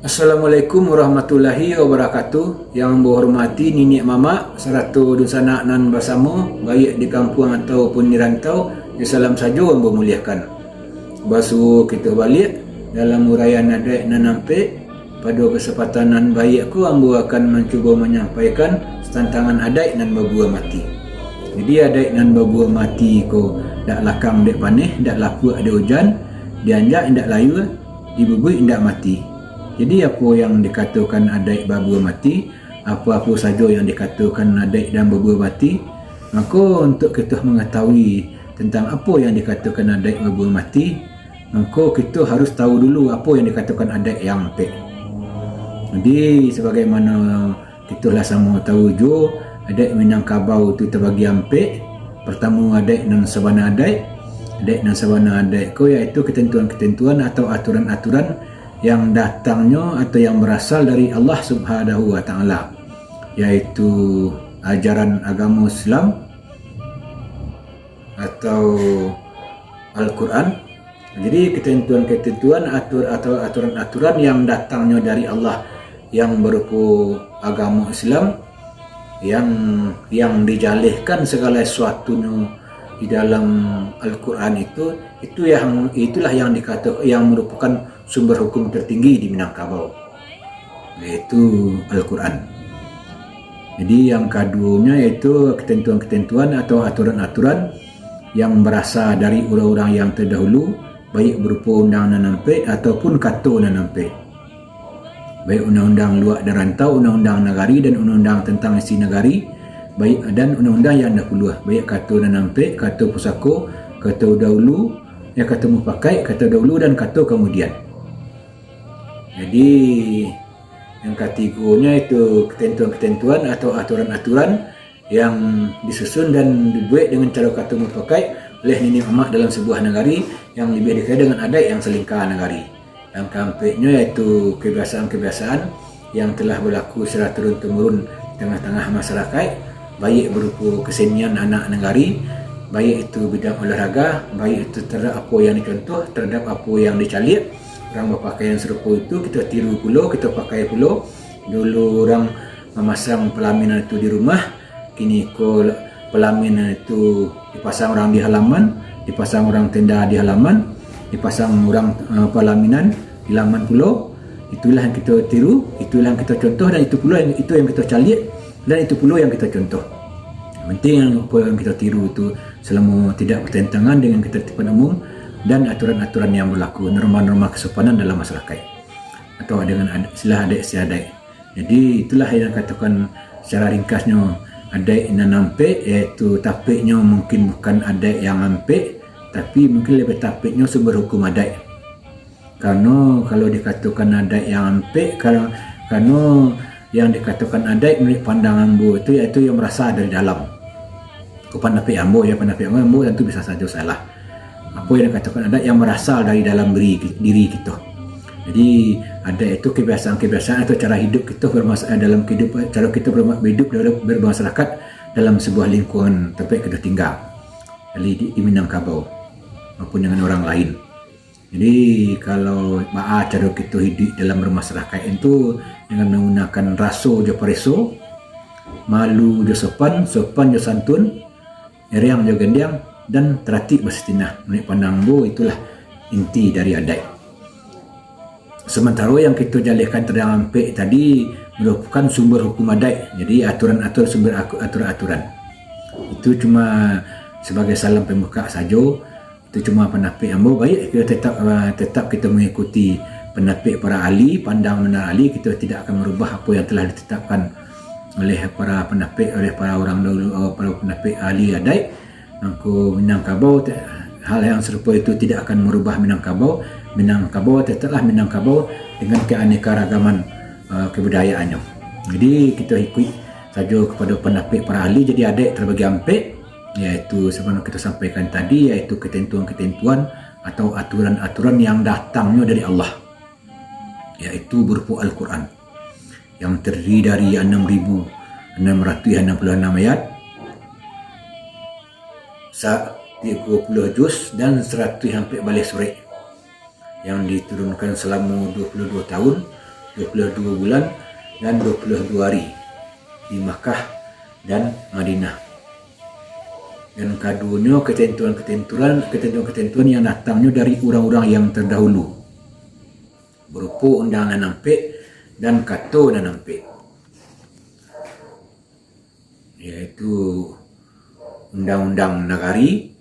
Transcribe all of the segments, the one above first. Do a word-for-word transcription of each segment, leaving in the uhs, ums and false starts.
Assalamualaikum warahmatullahi wabarakatuh. Yang ambo hormati niniak mamak sarato dunsanak nan basamo, baiak di kampuang ataupun di rantau, jo salam sajo ambo muliakan. Basuo kito baliak dalam uraian adaik nan ampek. Pado kasempatan nan baiak ko, ambo akan mancubo manyampaikan tantangan adaik nan babuah mati. Jadi, adaik nan babuah mati ko, dak lakang dek paneh, dak lapuak dek ujan, dianjak indak layua, dibubuik indak mati. Jadi, apo yang dikatokan adaik babuah mati? Apo-apo sajo yang dikatokan adaik nan babuah mati? Mako, untuak kito mangatahui tantang apo yang dikatokan adaik babuah mati, mako kito harus tahu dulu apo yang dikatokan adaik yang ampek. Jadi, sabagaimano kito lah samo tahu juo, adaik Minangkabau tu tabagi ampek. Partamo, adaik nan sabana adaik. Adaik nan sabana adaik ko yaitu ketentuan-ketentuan atau aturan-aturan yang datangnyo atau yang barasal dari Allah Subhanahu wa Ta'ala, yaitu ajaran agamo Islam atau Al-Quran. Jadi, ketentuan-ketentuan atur-, atau aturan-aturan yang datangnyo dari Allah yang barupo agamo Islam, yang, yang dijalehkan sagala sasuatunyo di dalam Al-Quran itu, itu yang, itulah yang dikato-, yang merupakan sumber hukum tertinggi di Minangkabau, yaitu Al-Quran. Jadi, yang kaduonyo yaitu ketentuan-ketentuan atau aturan-aturan yang barasa dari urang-urang yang terdahulu, baiak barupo undang nan ampek ataupun kato nan ampek. Baiak undang-undang luak dan rantau, undang-undang nagari, dan undang-undang tantang isi nagari, baiak, dan undang-undang yang dapuluah, baiak kato nan ampek, kato pusako, kato dahulu, ya, kato mupakaik, kato dahulu, dan kato kamudian. Jadi, yang katigonyo itu ketentuan-ketentuan atau aturan-aturan yang disusun dan dibuek dengan caro kato mupakaik oleh niniak mamak dalam sabuah nagari, yang labiah dikenal dengan adaik yang salingka nagari. Yang kaampeknyo yaitu kebiasaan-kebiasaan yang telah balaku secara turun-temurun di tangah-tangah masyarakaik, baiak barupo kesenian anak nagari, baiak itu bidang olahraga, baiak itu terhadap apo yang dicontoh, terhadap apo yang dicaliak, urang bapakaian sarupo itu kito tiru pulo, kito pakai pulo. Dulu urang mamasang palaminan itu di rumah, kini ko palaminan itu dipasang urang di halaman, dipasang urang tenda di halaman, dipasang urang, eh, palaminan di laman pulo. Itulah yang kito tiru, itulah yang kito contoh, dan itu pulo yang, itu yang kito caliak, dan itu pulo yang kito contoh. Yang penting, yang apo yang kito tiru itu salamo tidak bertentangan dengan ketertiban umum dan aturan-aturan yang berlaku, norma-norma kesopanan dalam masyarakaik, atau dengan ad-, istilah adaik istiadat. Jadi, itulah yang dikatokan secara ringkasnyo, adaik nan ampek, yaitu tapeknyo mungkin bukan adaik yang ampek, tapi mungkin labiah tapeknyo sumber hukum adaik. Karano, kalau dikatokan adaik yang ampek, kar-, karano yang dikatokan adaik, manuruik pandangan ambo tu, yaitu yang barasal dari dalam. Ko pandapek ambo, ya, pandapek ambo, ambo tantu bisa sajo salah. Apo yang dikatokan adaik yang barasal dari dalam diri, diri kito. Jadi, adaik itu kebiasaan-kebiasaan atau cara hidup kito bermas-, dalam kehidupan, cara kito berma-, hidup dalam bermasyarakat dalam sabuah lingkungan tampek kito tingga. Jadi, di, di Minangkabau maupun dengan urang lain. Jadi, kalau baa caro kito hiduik dalam bermasyarakat tu, dengan manggunakan raso jo pareso, malu jo sopan, sopan jo santun, eriang jo gendiang, dan taratik basitinah. Manuruik pandang ambo, itulah inti dari adaik. Samantaro yang kito jalehkan tadang ampek tadi marupokan sumber hukum adaik. Jadi, aturan-aturan, sumber aku-, aturan-aturan. Itu cuma sabagai salam pambuka sajo. Itu cuma pandapek ambo, baiak kito tetap, ah, tetap kito mangikuti pandapek para ahli, pandang mandanga ahli, kito tidak akan marubah apo yang telah ditetapkan oleh para pandapek, oleh para urang dahulu, ah, para pandapek ahli adaik. Mangko Minangkabau te-, hal yang sarupo itu tidak akan marubah Minangkabau. Minangkabau tetaplah Minangkabau dengan keanekaragaman, ah, kabudayaannyo. Jadi, kito ikuik sajo kapado pandapek para ahli, jadi adaik tabagi ampek, yaitu, sabagaimano kito sampaikan tadi, yaitu ketentuan-ketentuan atau aturan-aturan yang datangnyo dari Allah, yaitu barupo Al-Quran, yang terdiri dari anam ribu anam ratus anam puluh anam ayat, sa-, tigo puluh juz, dan saratuih ampek baleh surek, yang diturunkan salamo dua puluh dua tahun, dua puluah dua bulan dan dua puluah dua hari di Makkah dan Madinah. Dan kaduonyo ketentuan-ketentuan, ketentuan-ketentuan yang datangnyo dari urang-urang yang terdahulu, berupo undang nan ampek dan kato nan ampek, yaitu undang-undang nagari.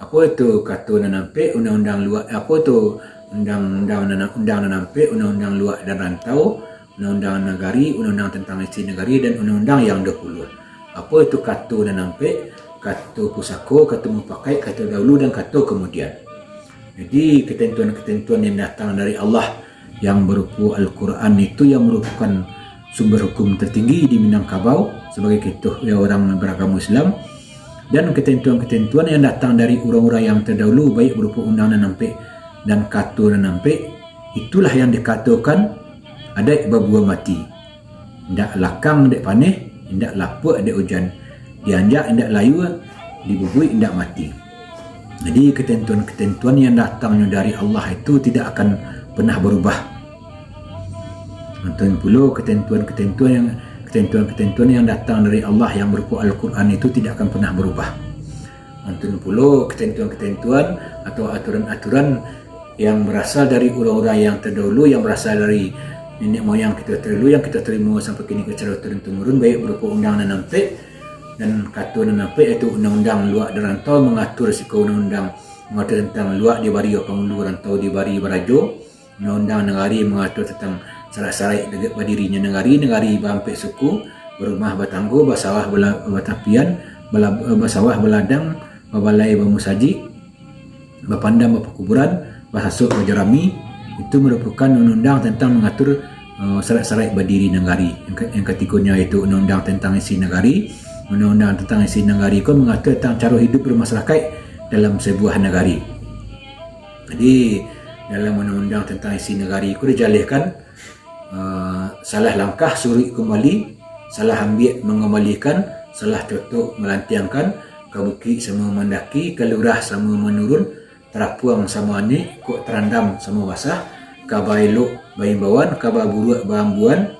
Apo itu kato nan ampek, undang-undang luak, apo itu undang-undang nan, undang nan ampek, undang-undang luak dan rantau, undang-undang nagari, undang-undang tentang isi nagari, dan undang-undang yang dua puluah. Apo itu kato nan ampek? Kato pusako, kato mupakaik, kato dahulu, dan kato kemudian. Jadi, ketentuan-ketentuan yang datang dari Allah yang berupa Al-Quran itu yang merupakan sumber hukum tertinggi di Minangkabau, sabagai kito, ya, urang beragamo Islam, dan ketentuan-ketentuan yang datang dari urang-urang yang terdahulu, baik berupa undang nan ampek dan kato nan ampek, itulah yang dikatokan adaik babuah mati. Indak lakang dek paneh, indak lapuak dek ujan, dianjak indak layua, dibubuik indak mati. Jadi, ketentuan-ketentuan yang datangnyo dari Allah itu tidak akan pernah berubah. Mantun pulo ketentuan-ketentuan yang, ketentuan-ketentuan yang datang dari Allah yang berupa Al-Quran itu tidak akan pernah berubah. Mantun pulo ketentuan-ketentuan atau aturan-aturan yang berasal dari urang-urang yang terdahulu, yang berasal dari nenek moyang kito terdahulu, yang kito tarimo sampai kini secara turun-temurun, baik berupa undang nan ampek dan kato nan ampek, yaitu undang-undang luak dan rantau, mengatur siko undang-undang mengatur tentang luak dibari bapangulu, rantau dibari barajo, undang-undang nagari mengatur tentang saraik-saraik dek badirinyo nagari, nagari baampek suku, barumah batanggo, basawah bala-, batapian, bala-, basawah baladang, babalai bamusajik, bapandam bapakuburan, basasok bajarami, itu merupakan undang-undang tentang mengatur, eh, saraik-saraik badiri nagari. Yang ke-, yang katigonyo yaitu undang-undang tentang isi nagari. Undang-undang tentang isi nagari ko mengatur tentang caro hidup bermasyarakat dalam sebuah nagari. Jadi, dalam undang-undang tentang isi nagari ko dijalehkan, eh, salah langkah suruik kumbali, salah ambiak mangambalikan, salah cotok malantiangkan, ka bukik samo mandaki, ka lurah samo manurun, tarapuang samo anyuik, kok tarandam samo basah, ka baelok baimbauan, ka baburuak baambuan,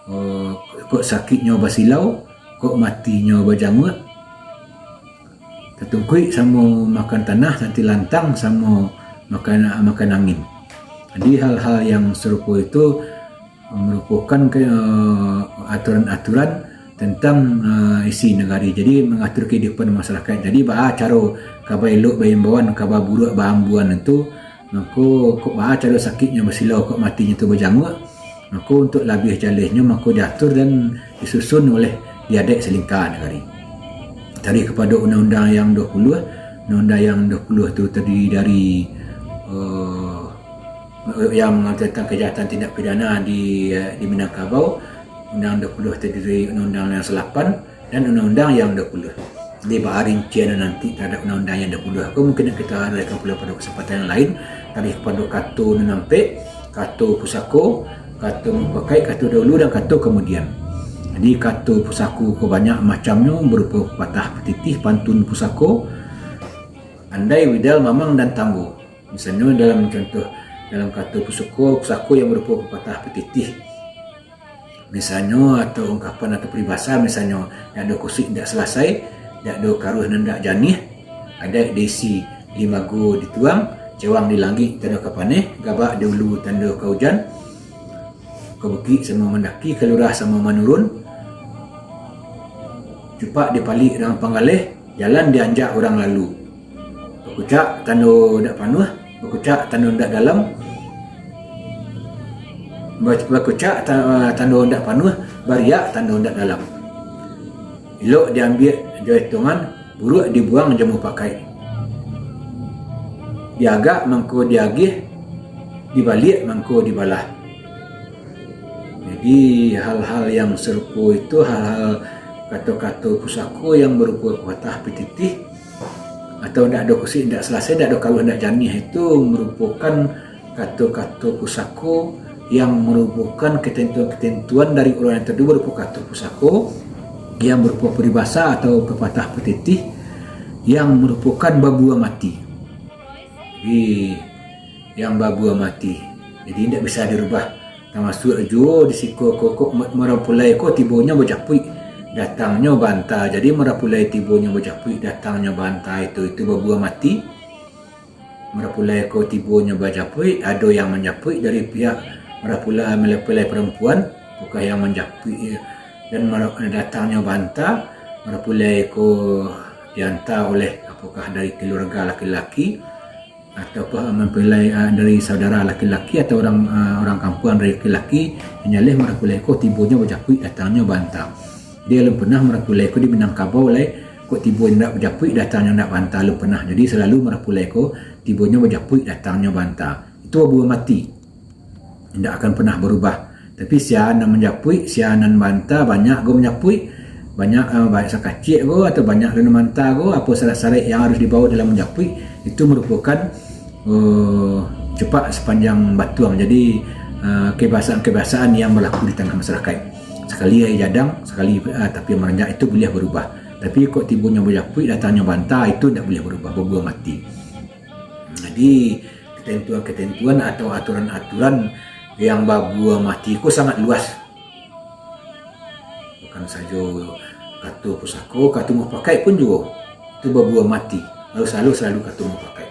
eh, kok sakiknyo basilau, kok matinyo bajanguak, tatungkuik samo makan tanah, tatilantang samo makan, makan angin. Jadi, hal-hal yang sarupo itu merupokan ke, eh, aturan-aturan tentang, eh, isi nagari. Jadi, mangatur kahidupan masyarakat. Jadi, baa caro ka baelok baimbauan, ka baburuak baambuan tu, mako, kok baa caro sakiknyo basilau, kok matinyo tu bajanguak, mako, untuk labiah jalehnyo, mako, diatur dan disusun oleh di adaik salingka nagari. Tarih kapado undang-undang yang dua puluah, undang-undang yang dua puluah tu terdiri dari, eh, yang tentang kejahatan tindak pidana di, di Minangkabau, undang dua puluah terdiri undang-undang yang salapan dan undang-undang yang dua puluah. Jadi, baa rincian nanti terhadap undang-undang yang dua puluah ko mungkin kita adakan pulo pada kesempatan yang lain, tarih kapado kato nan ampek, kato pusako, kato mupakaik, kato dahulu, dan kato kemudian. Jadi, kato pusako ko banyak macamnyo, berupo patah pititih, pantun pusako, andai widal mamang dan tanggo. Misalnyo dalam contoh, dalam kato pusako, pusako yang berupo patah pititih. Misalnyo, atau ungkapan atau peribahasa, misalnyo, dak ado kusuik dak salasai, dak ado karuah nan dak janiah, adaik diisi, limago dituang, cewang di langik tando ka paneh, gabak di ulu tando ka ujan, ka bukik samo mandaki, ka lurah samo manurun, cupak dipalik urang panggaleh, jalan dianjak urang lalu. Bakucak tando dak panuah, bakucak tando dak dalam, ba-, bakucak ta-, tando dak panuah, bariak tando dak dalam. Elok diambiak jo etongan, buruak dibuang jo mupakaik. Diagak mangko diagiah, dibaliak mangko dibalah. Jadi, hal-hal yang sarupo itu, hal-hal kato-kato pusako yang barupo patah pititih, atau ndak ado kusuik ndak salasai, ndak ado karuah ndak janiah, itu marupokan kato-kato pusako yang marupokan ketentuan-ketentuan dari urang yang terdahulu, barupo kato pusako yang barupo paribasa atau pepatah pititih yang marupokan babuah mati. Jadi, yang babuah mati. Jadi, indak bisa dirubah. Tamasuak juo di siko ko, kok ma-, marapulai ko tibonyo bajapuik, datangnyo baanta. Jadi marapulai tibonyo bajapuik, datangnyo baanta itu, itu babuah mati. Marapulai ko tibonyo bajapuik, ado yang manjapuik dari pihak marapulai, marapulai parampuan, apokah yang manjapuik, dan mara-, datangnyo baanta, marapulai ko dianta oleh apokah dari keluarga laki-laki, ataupun mempelai, ah, dari saudara laki-laki atau orang, ah, orang kampuang dari laki-laki, yang jaleh marapulai ko tibonyo bajapuik, datangnyo baanta. Jadi, alun pernah marapulai ko di Minangkabau lai, kok tibo indak bajapuik, datangnyo indak baanta, alun pernah. Jadi, salalu marapulai ko tibonyo bajapuik, datangnyo baanta. Itu babuah mati. Indak akan pernah barubah. Tapi sia nan manjapuik, sia nan baanta, banyak go manjapuik, banyak, eh, banyak sakacik go, atau banyak nan manta go, apo syarat-syarat yang harus dibawa dalam manjapuik, itu marupokan, eh, cupak sapanjang batuang. Jadi, eh, kebiasaan-kebiasaan yang balaku di tangah masyarakaik. Sakali aia jadang, sakali, eh, tapi maranjak, itu buliah barubah. Tapi kok tibonyo bajapuik, datangnyo baanta, itu indak buliah barubah, babuah mati. Jadi, ketentuan-ketentuan atau aturan-aturan yang babuah mati ko sangat luas. Bukan sajo kato pusako, kato mupakaik pun juo. Itu babuah mati. Harus salalu, salalu kato mupakaik.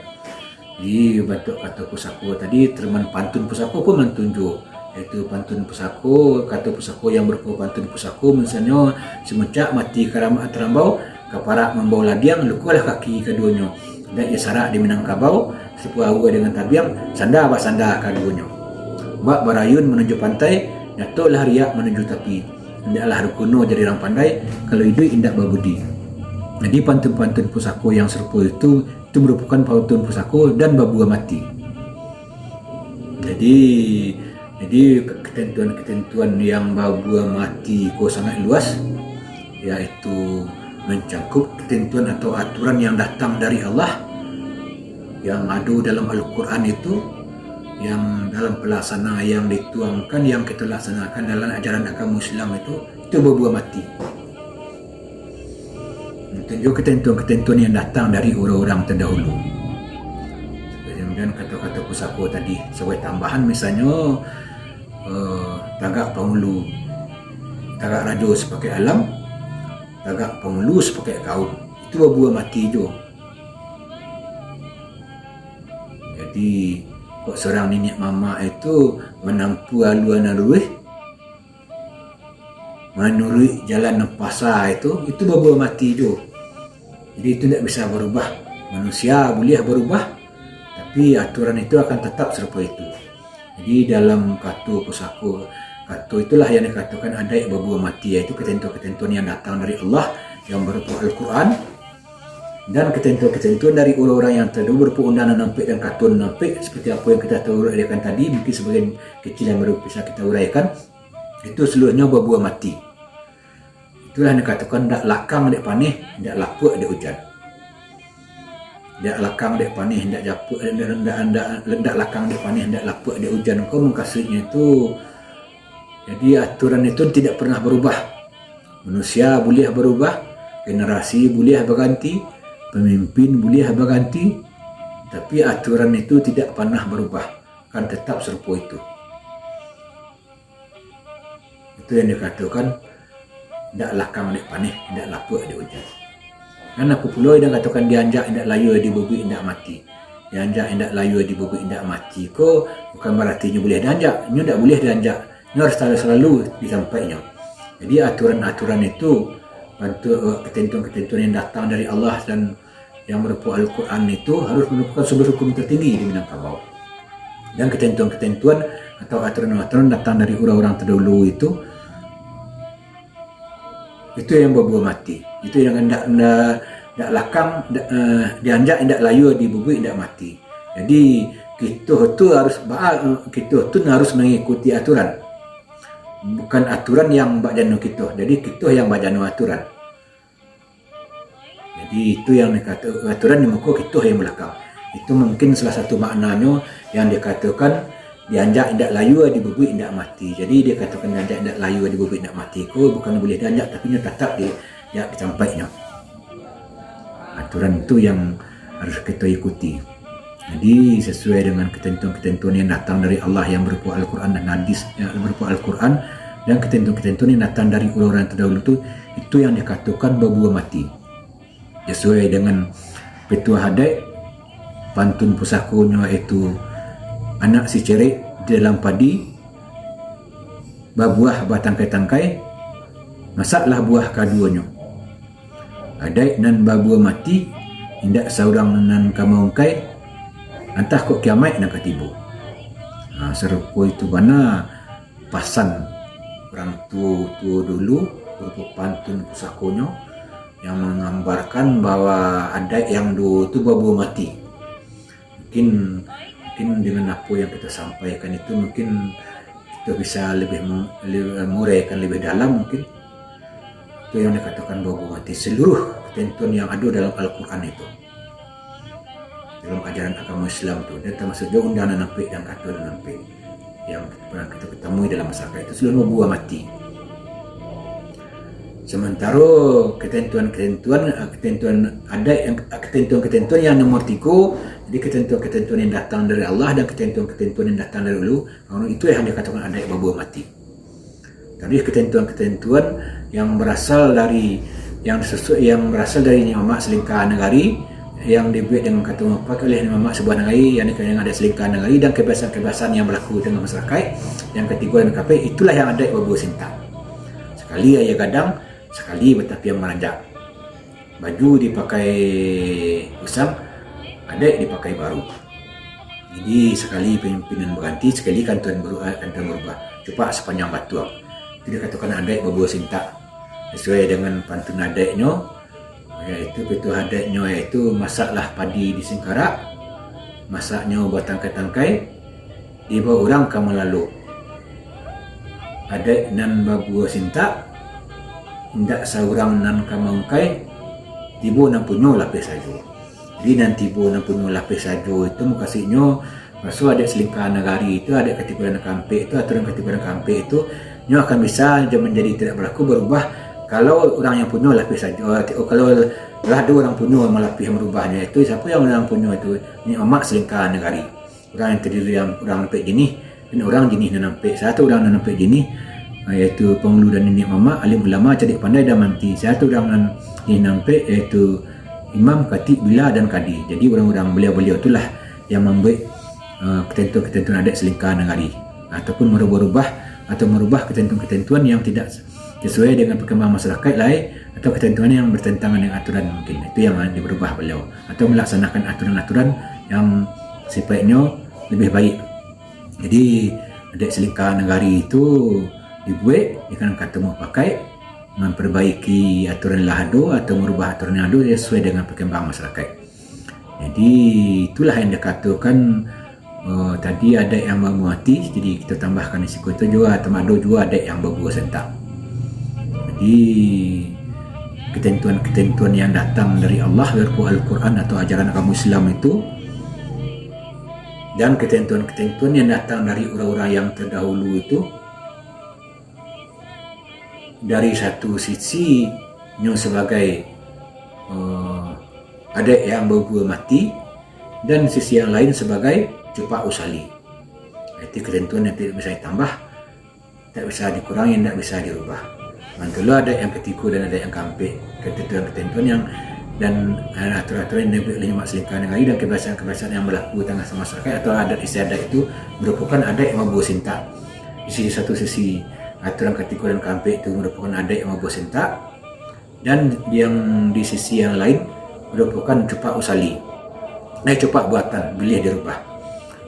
Di bantuak kato pusako tadi, terumahan pantun pusako pun mantun juo. Yaitu pantun pusako, kato pusako yang barupo pantun pusako, misalnyo, "Simuncak mati karam-, tarambau, kaparak mambao ladiang, lukolah kaki kaduonyo. Dek disarak di Minangkabau, sapuawa dengan tabiang, sanda basanda kaduonyo. Bak barayun manuju pantai, nyatolah riak manuju tapi. Indaklah rukuno jadi urang pandai, kalau iduik indak babudi." Jadi, pantun-pantun pusako yang sarupo itu, itu marupokan pantun pusako dan babuah mati. Jadi, jadi ketentuan-ketentuan yang babuah mati ko sangat luas, yaitu mencangkup ketentuan atau aturan yang datang dari Allah, yang ado dalam Al-Quran itu, yang dalam pelaksana yang dituangkan, yang kita laksanakan dalam ajaran agama Islam itu, itu babuah mati. Tunjuk ketentuan-ketentuan yang datang dari urang-urang terdahulu. Kemudian kato-kato pusako tadi, sabagai tambahan, misalnyo, eh, tagak pangulu, tagak rajo sapakek alam, tagak pangulu sapakek kaum. Itu babuah mati juo. Jadi, kok surang niniak mamak itu manampuah alua nan luruih, manuruik jalan nan pasa itu, itu babuah mati juo. Jadi, itu indak bisa barubah. Manusia buliah barubah, tapi aturan itu akan tatap sarupo itu. Jadi, dalam kato pusako, kato itulah yang dikatokan adaik babuah mati, yaitu ketentuan-ketentuan yang datang dari Allah, yang barupo Al-Quran, dan ketentuan-ketentuan dari urang-urang yang terdahulu barupo undang nan ampek dan kato nan ampek, seperti apo yang kita tahu uraikan tadi, mungkin sabagian kecil yang baru bisa kita uraikan, itu saluruhnyo babuah mati. Itulah yang dikatokan, "Ndak lakang dek paneh, ndak lapuak dek ujan." Ndak lakang dek paneh, ndak japuak, ndak, ndak, ndak, ndak lakang dek paneh, ndak lapuak dek ujan. Ko mukasuiknyo tu, jadi aturan itu tidak pernah barubah. Manusia buliah barubah, generasi buliah baganti, pamimpin buliah baganti, tapi aturan itu tidak pernah barubah, akan tetap sarupo itu. Itu yang dikatokan, "Ndak lakang dek paneh, ndak lapuak dek ujan." Nan apo pulo inyo katokan, "Dianjak indak layua, dibubuik indak mati." Dianjak indak layua, dibubuik indak mati ko bukan baratinyo buliah dianjak. Nyo ndak buliah dianjak. Nyo harus salalu, salalu di tampaiknyo. Jadi, aturan-aturan itu, bantuak, ketentuan-ketentuan yang datang dari Allah dan yang barupo Al-Quran itu harus marupokan sumber hukum tertinggi di Minangkabau. Dan ketentuan-ketentuan atau aturan-aturan datang dari urang-urang terdahulu itu, itu yang babuah mati. Itu yang indak, indak, indak lakang, indak, eh, dianjak indak layua, dibubuik indak mati. Jadi, kito tu harus ba-, kito tu harus mangikuti aturan. Bukan aturan yang bak jano kito. Jadi, kito yang bak jano aturan. Jadi, itu yang dikato-, aturan di muko, kito yang balakang. Itu mungkin salah satu maknanyo yang dikatokan, "Dianjak indak layua, dibubuik indak mati." Jadi, dikatokan dianjak indak layua, dibubuik indak mati ko bukan buliah dianjak, tapi nyo tatap di, di tampaiknyo. Aturan tu yang harus kito ikuti. Jadi, sesuai dengan ketentuan-ketentuan yang datang dari Allah yang berupa Al-Quran dan hadis, yang berupa Al-Quran dan ketentuan-ketentuan yang datang dari orang-orang terdahulu tu, itu yang dikatakan babuah mati. Sesuai dengan petuah adaik, pantun pusakonyo, yaitu anak si cerek di dalam padi, babuah batangkai-tangkai, masaklah buah kaduonyo. Adaik nan babuah mati, indak saurang nan ka maungkai, antah kok kiamaik nan ka tibo. Nah, sarupo itu bana pasan urang tuo-tuo dulu, barupo pantun pusakonyo yang manggambarkan bahwa adaik yang duo tu babuah mati. Mungkin, mungkin dengan apo yang kita sampaikan itu, mungkin kita bisa lebih mu-, le-, menguraikan lebih dalam mungkin. Itu yang dikatakan babuah mati, seluruh ketentuan yang ada dalam Al-Quran itu, dalam ajaran agama Islam tu, dan termasuk juga undang nan ampek dan kato nan ampek yang pernah kita ketemui dalam masyarakat itu, seluruh babuah mati. Sementara ketentuan-ketentuan, eh, ketentuan adaik yang, eh, ketentuan-ketentuan yang nomor tigo, jadi ketentuan-ketentuan yang datang dari Allah dan ketentuan-ketentuan yang datang dari dulu, itu yang dikatakan adaik babuah mati. Tadi ketentuan-ketentuan yang berasal dari, yang sesuai, yang berasal dari Niniak Mamak Selingka Nagari, yang dibuek dengan kato mupakat oleh Niniak Mamak Sabuah Nagari, yang dikenal dengan adaik Selingka Nagari, dan kebiasaan-kebiasaan yang berlaku di tangah masyarakat, yang katigo dan kampek, itulah yang adaik babuah sintak. Sakali aia gadang, sakali batapian maranjak. Baju dipakai usang, adaik dipakai baru. Jadi, sakali pimpinan baganti, sakali kantuan baru, eh, kantuan barubah. Cupak sapanjang batuang. Itu dikatokan adaik babuah sintak. Sasuai dengan pantun adaiknyo, yaitu petuah adaiknyo, yaitu masaklah padi di singkarak, masaknyo batangkai-tangkai, dibaok urang ka malalo. Adaik nan babuah sintak, indak saurang nan ka maungkai, tibo nan punyo lapeh sajo. Jadi, nan tibo nan punyo lapeh sajo itu mukasuiknyo, raso adaik Selingka Nagari itu, adaik katigo dan kampek itu, aturan katigo dan kampek itu, nyo akan bisa jo manjadi tidak balaku, barubah, kalau urang yang punyo lapeh sajo, kalau lah ado urang punyo malapeh marubahnyo itu, siapo yang urang punyo itu? Niniak Mamak Selingka Nagari. Urang yang tadiri dari urang ampek jinih, dan urang jinih nan ampek. Satu urang nan ampek jinih, yaitu pangulu dan niniak mamak, alim ulama, cadiak pandai dan manti. Satu urang nan jinih nan ampek, yaitu imam, katik, bila, dan kadi. Jadi, urang-urang baliau-baliau tu lah yang mambuek, eh, ketentuan-ketentuan adaik Selingka Nagari, ataupun marubah-rubah atau marubah ketentuan-ketentuan yang tidak sasuai dengan perkembangan masyarakat lai, atau ketentuan yang bertentangan dengan aturan mungkin. Itu yang dibarubah baliau, atau melaksanakan aturan-aturan yang sifatnyo lebih baik. Jadi, adaik Selingka Nagari itu dibuek dengan kato mupakaik, mamparbaiki aturan lah ado atau marubah aturan yang ado sasuai dengan perkembangan masyarakat. Jadi, itulah yang dikatokan, eh, tadi adaik yang babuah mati, jadi kita tambahkan di siko tu juo, tambah ado juo adaik yang babuah sintak. Jadi, ketentuan-ketentuan yang datang dari Allah, berupa Al-Quran atau ajaran agama Islam itu, dan ketentuan-ketentuan yang datang dari urang-urang yang terdahulu itu, dari satu sisi nyo sabagai, eh, adaik yang babuah mati, dan sisi yang lain sabagai cupak usali. Itu ketentuan yang tidak bisa ditambah, tak bisa dikurangi, tak bisa dirubah. Mantulah adaik yang katigo dan adaik yang kaampek, ketentuan-ketentuan yang, dan, eh, aturan-aturan yang dibuek oleh Niniak Mamak Selingka Nagari dan kebiasaan-kebiasaan yang balaku di tangah masyarakat atau adat istiadat itu merupakan adaik yang babuah sintak. Di sisi, satu sisi, aturan katigo dan kaampek itu merupakan adaik yang babuah sintak, dan yang di sisi yang lain merupakan cupak usali, eh, cupak buatan, buliah dirubah.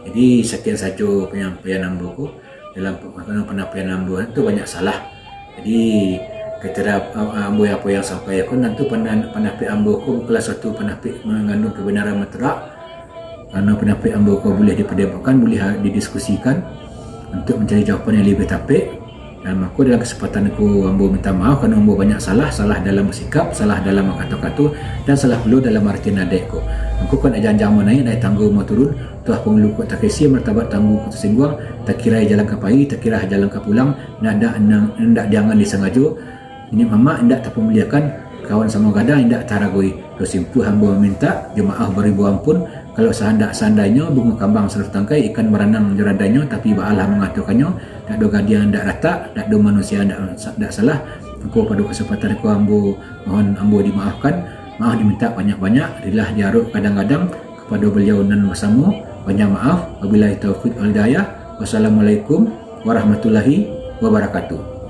Jadi, sakian sajo panyampaian ambo ko dalam pe-, penampilan ambo tu banyak salah. Jadi, katara-, ambo yang, apo yang sampaikan tu, pana-, pandapek ambo ko bukanlah suatu pandapek mangandung kebenaran mutlak. Karano pandapek ambo ko buliah dipadebatkan, buliah didiskusikan untuk mancari jawaban yang labiah tapek. Dan mako dalam kasempatan ko ambo minta maaf karano ambo banyak salah, salah dalam basikap, salah dalam bakato-kato, dan salah pulo dalam aratian adaik ko. Mako kok nak janjang manaiak, naiak tanggo maturun, tuah pangulu kok takisi, martabat tanggu kok tasingguang, takirai jalan ka pai, takirai jalan ka pulang, ndak, ndak, ndak diangan disangajo, niniak mamak indak tapamuliakan, kawan samo gadang indak taharagoi. Jo simpuah ambo mamintak, jo maaf baribu ampun, Kalau sahandak-sahandainyo bungo kambang sarato tangkai, ikan baranang jo radainnyo, tapi baalah mangatokannyo, dak ado gadih nan dak ratak, dak ado manusia nan dak, dak salah, mako pado kasempatan ko ambo mohon ambo dimaafkan, maaf dimintak banyak-banyak, rilah diarok gadang-gadang, kapado baliau nan basamo, banyak maaf. Wabillahi taufiq wal hidayah. Wassalamualaikum warahmatullahi wabarakatuh.